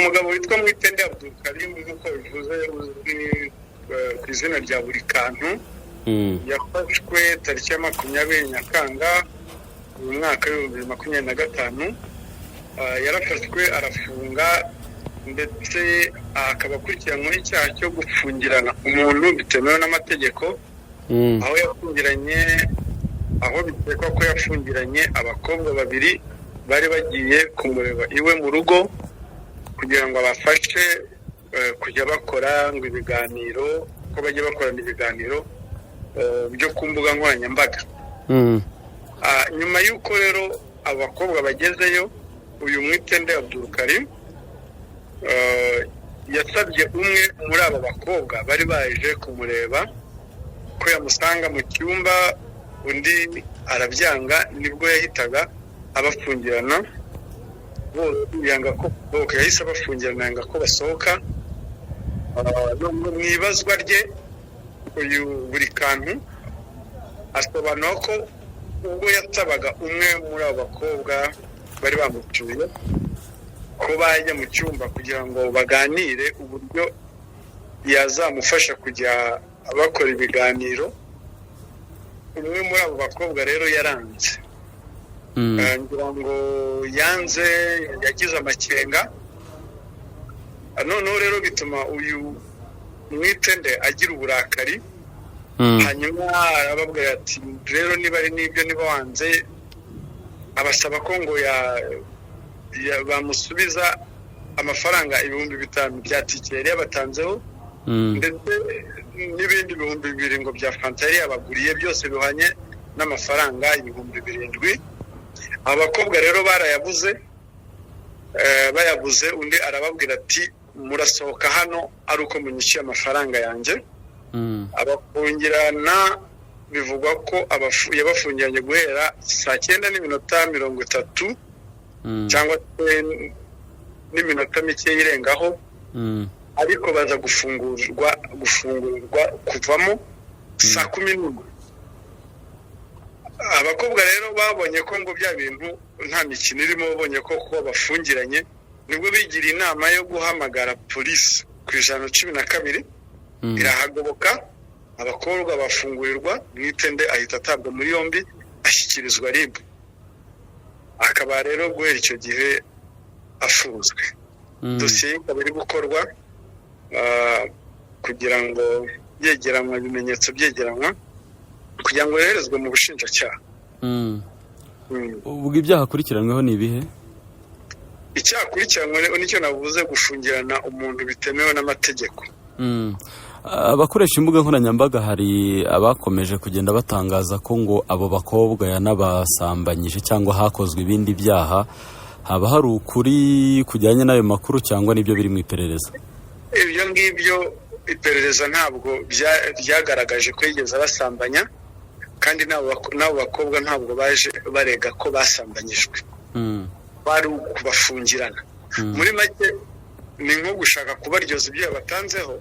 Umugabo witwa Mwitende Abdulkarim, nk'uko bivuze, uzwi ku izina rya Buri Kantu, yafashwe tariki ya 20 Nyakanga mu mwaka w'2025. Yarafashwe, arafunga, ndetse akaba akurikiranyweho icyaha cyo gufungirana umuntu bitemewe n'amategeko, aho yafungiranye, aho bikekwa ko yafungiranye abakobwa babiri bari bagiye kumureba iwe mu rugo kugira ngo abafashe kujya bakora ngo ibiganiro, ko bajya bakorana ibiganiro byo ku mbuga nkoranyambaga. Nyuma y'uko rero abo bakobwa bagezeyo, uyu Mwitende Abdulkarim yasabye umwe muri abo bakobwa bari baje kumureba ko yamusanga mu cyumba, undi arabyanga. Nibwo yahitaga abafungirana bose, yanga ko basohoka. Yahise abafungirana, yanga ko basohoka. Mu ibazwa rye, uyu Buri Kantu asobanura ko ubwo yasabaga umwe muri abo bakobwa bari bamutuye ko bajya mu cyumba kugira ngo baganire uburyo yazamufasha kujya bakora ibiganiro, umwe muri abo bakobwa rero yaranze. Ngira ngo yanze, yagize amakenga. Noneho rero bituma uyu Mwitende agira uburakari. Hanyuma arababwira ati: "Rero niba ari n'ibyo, niba wanze," abasaba ko ngo bamusubiza amafaranga 5000 bya tike yari yabatanzeho, ndetse n'ibindi 2000 ngo bya fanta yari yabaguriye, byose bihwanye n'amafaranga 7000. Aba bakobwa rero barayabuze. Bayabuze, undi arababwira ati: "Murasohoka hano ari uko munyishyuye amafaranga yanjye." Abafungirana, bivugwa ko yabafungiranye guhera saa 9:30 cyangwa se n'iminota mike irengaho, ariko baza gufungurwa kuvamo saa 11. Abakobwa rero babonye ko ngo bya bintu nta mikino irimo, babonye ko kuba bafungiranye, nibwo bigira inama yo guhamagara polisi ku 112. Irahagoboka, abakobwa bafungurirwa. Mwitende ahita atabwa muri yombi, ashyikirizwa RIB, akaba rero guhera icyo gihe afunzwe. Dosiye ye ikaba iri gukorwa kugira ngo yegeranywa, ibimenyetso byegeranywa kugira ngo yoherezwe mu bushinjacyaha. Ubwo ibyaha akurikiranyweho ni ibihe? Icyaha akurikiranyweho nicyo navuze, gufungirana umuntu bitemewe n'amategeko. Abakoresha imbuga nkoranyambaga, hari abakomeje kugenda batangaza ko ngo abo bakobwa yanabasambanyije cyangwa hakozwe ibindi byaha. Haba hari ukuri kujyanye n'ayo makuru cyangwa nibyo biri mu iperereza? Ibyo ngibyo iperereza ntabwo ryagaragaje ko yigeze abasambanya, kandi n'abo bakobwa ntabwo baje barega ko basambanyijwe. Bari ukubafungirana. Muri make ni nko gushaka kubaryoza ibyo yabatanzeho,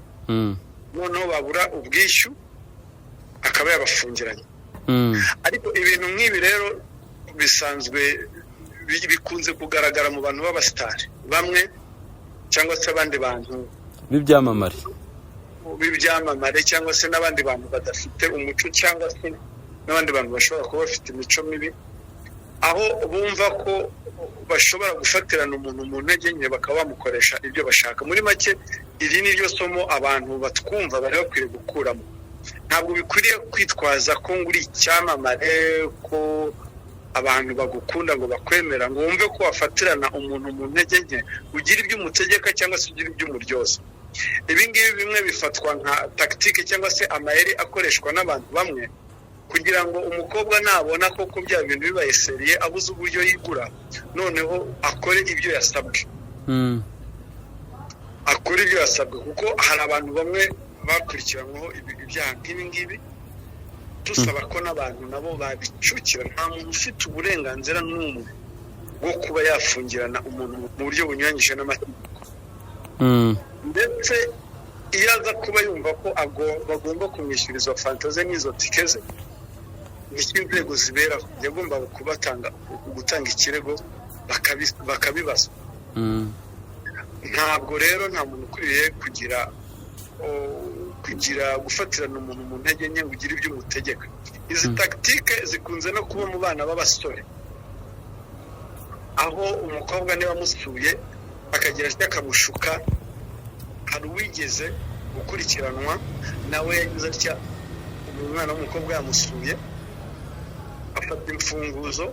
noneho babura ubwishyu akaba yabafungiranye. Ariko ibintu nk'ibi rero bisanzwe bikunze kugaragara mu bantu b'abasitari bamwe cyangwa se abandi bantu b'ibyamamare. B'ibyamamare, cyangwa se n'abandi bantu badafite umuco, cyangwa se n'abandi bantu bashobora kuba bafite imico mibi, aho bumva ko bashobora gufatirana umuntu mu ntege nke bakaba bamukoresha ibyo bashaka. Muri make, iri ni ryo somo abantu batwumva bari bakwiye gukuramo. Ntabwo bikwiriye kwitwaza ko ngo uri icyamamare, ko abantu bagukunda, ngo bakwemera, ngo wumve ko wafatirana umuntu mu ntege nke, ugira ibyo umutegeka cyangwa se ugira ibyo umuryoza. Ibi ngibi bimwe bifatwa nka tactique cyangwa se amayeri akoreshwa n'abantu bamwe kugira ngo umukobwa nabona koko bya bintu bibaye sérieux, abuze uburyo yigura, noneho akore ibyo yasabwe. Akore ibyo yasabwe, kuko hari abantu bamwe bakurikiranyweho ibyaha nk'ibi ngibi. Dusaba ko n'abantu nabo babicukira. Nta muntu ufite uburenganzira n'umwe bwo kuba yafungirana umuntu mu buryo bunyuranyije n'amategeko. Ndetse iyo aza kuba yumva ko bagomba kumwishyura izo fanta ze n'izo tike ze, nicyo inzego ziberaho, yagombaga kubatanga, gutanga ikirego, bakabibaza. Ntabwo rero nta muntu ukwiriye kugira gufatirana umuntu mu ntege nke ngo ugire ibyo umutegeka. Izi tactique zikunze no kuba mu bana b'abasore, aho umukobwa niba amusuye akagira atya akamushuka. Hari uwigeze gukurikiranwa nawe, yagize atya, umwana w'umukobwa yamusuye, afata imfunguzo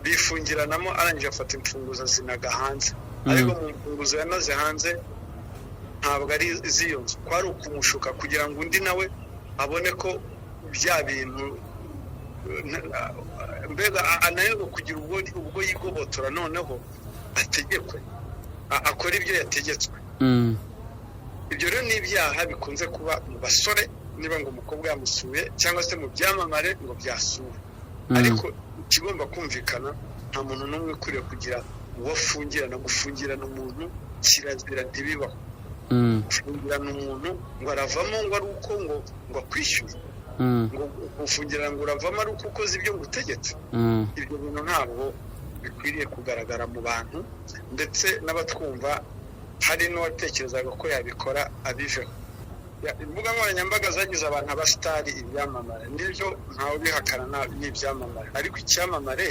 bifungiranamo, arangije afata imfunguzo azinaga hanze. Ariko mu mfunguzo yanaze hanze ntabwo ari iz'iyo nzu, kwari ukumushuka kugira ngo undi nawe abone ko bya bintu mbega ananirwa kugira ubwo yigobotora, noneho ategekwe akora ibyo yategetswe. Ibyo rero ni ibyaha bikunze kuba mu basore, niba ngo umukobwa yamusuye, cyangwa se mu byamamare ngo byasuwe. Ariko ikigomba kumvikana, nta muntu n'umwe ukwiriye kugira uwo afungirana. Gufungirana umuntu kirazira, ntibibaho. Gufungirana umuntu ngo aravamo ngo ari uko ngo akwishyure, ngo gufungirana ngo uravamo ari uko ukoze ibyo ngutegetse, ibyo bintu ntabwo bikwiriye kugaragara mu bantu. Ndetse n'abatwumva, hari n'uwatekerezaga ko yabikora, abiveho. Imbuga nkoranyambaga zagize abantu abasitari, ibyamamare. Nibyo, ntawe ubihakana, ni ibyamamare. Ariko icyamamare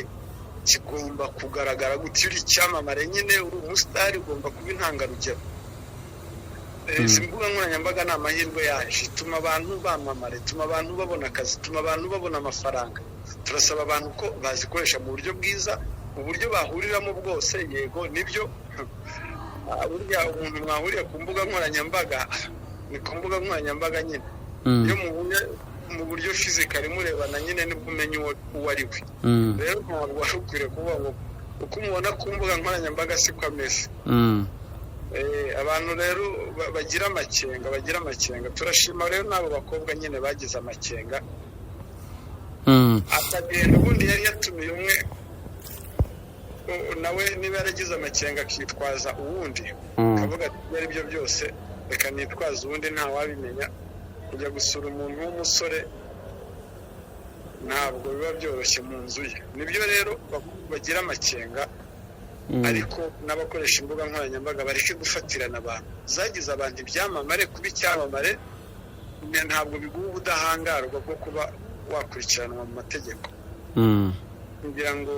kigomba kugaragara gute? Iyo uri icyamamare nyine, uri umusitari, ugomba kuba intangarugero. Izi mbuga nkoranyambaga ni amahirwe yaje, ituma abantu bamamara, ituma abantu babona akazi, ituma abantu babona amafaranga. Turasaba abantu ko bazikoresha mu buryo bwiza, mu buryo bahuriramo bwose. Yego nibyo, burya umuntu mwahuriye ku mbuga nkoranyambaga ni ku mbuga nkoranyambaga nyine. Iyo muhuye mu buryo physical, murebana nyine, nibwo umenya uwo ari we. Rero ntabwo wari ukwiriye kuvuga ngo uko umubona ku mbuga nkoranyambaga siko ameze. Abantu rero bagira amakenga, bagira amakenga. Turashima rero n'abo bakobwa nyine bagize amakenga, akagenda. Ubundi yari yatumiye umwe, nawe niba yaragize amakenga akitwaza uwundi, akavuga ati: "Ibyo ari byo byose reka nitwaze uwundi, ntawabimenya." Kujya gusura umuntu w'umusore ntabwo biba byoroshye mu nzu ye. Nibyo rero, bagira amakenga. Ariko n'abakoresha imbuga nkoranyambaga bareke gufatirana abantu. Zagize abantu ibyamamare. Kuba icyamamare ntabwo biguha ubudahangarwa bwo kuba wakurikiranwa mu mategeko. Kugira ngo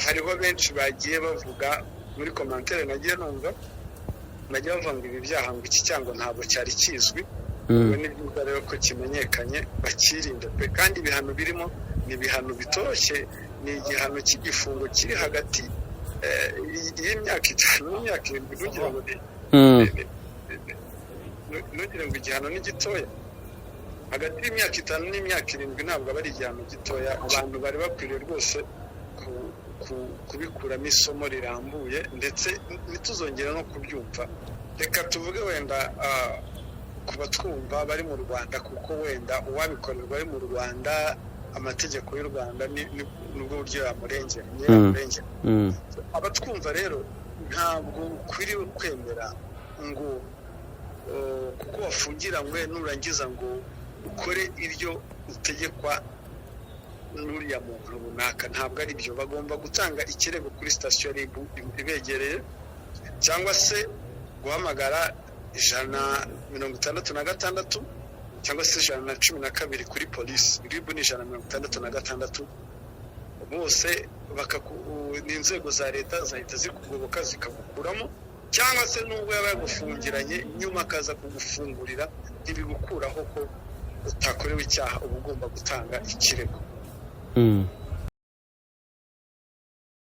hariho benshi bagiye bavuga muri commentaire, nagiye numva bagiye bavuga ngo ibi byaha, ngo iki cyango ntabwo cyari kizwi. Ubwo ni byiza rero ko kimenyekanye, bakirinde pe. Kandi ibihano birimo ni ibihano bitoroshye, ni igihano cy'igifungo kiri hagati y'imyaka 5 n'imyaka 7. Ntugire ngo igihano ni gitoya. Hagati y'imyaka 5 n'imyaka 7 ntabwo aba ari igihano gitoya. Abantu bari bakwiriye rwose kubikuramo isomo rirambuye, ndetse ntituzongere no kubyumva. Reka tuvuge wenda ku batwumva bari mu Rwanda, kuko wenda uwabikorerwa ari mu Rwanda, amategeko y'u Rwanda nubwo buryo yamurengera, niyo yamurengera. Abatwumva rero, ntabwo ukwiriye kwemera ngo kuko wafungiranywe, nurangiza ngo ukore ibyo utegekwa n'uriya muntu runaka. Ntabwo ari byo. Bagomba gutanga ikirego kuri sitasiyo RIB ibegereye, cyangwa se guhamagara 166, cyangwa se 112 kuri polisi. RIB ni 166. Bose ni inzego za leta, zahita zikugoboka zikagukuramo. Cyangwa se nubwo yaba yagufungiranye, nyuma akaza kugufungurira, ntibigukuraho ko utakorewe icyaha. Uba ugomba gutanga ikirego.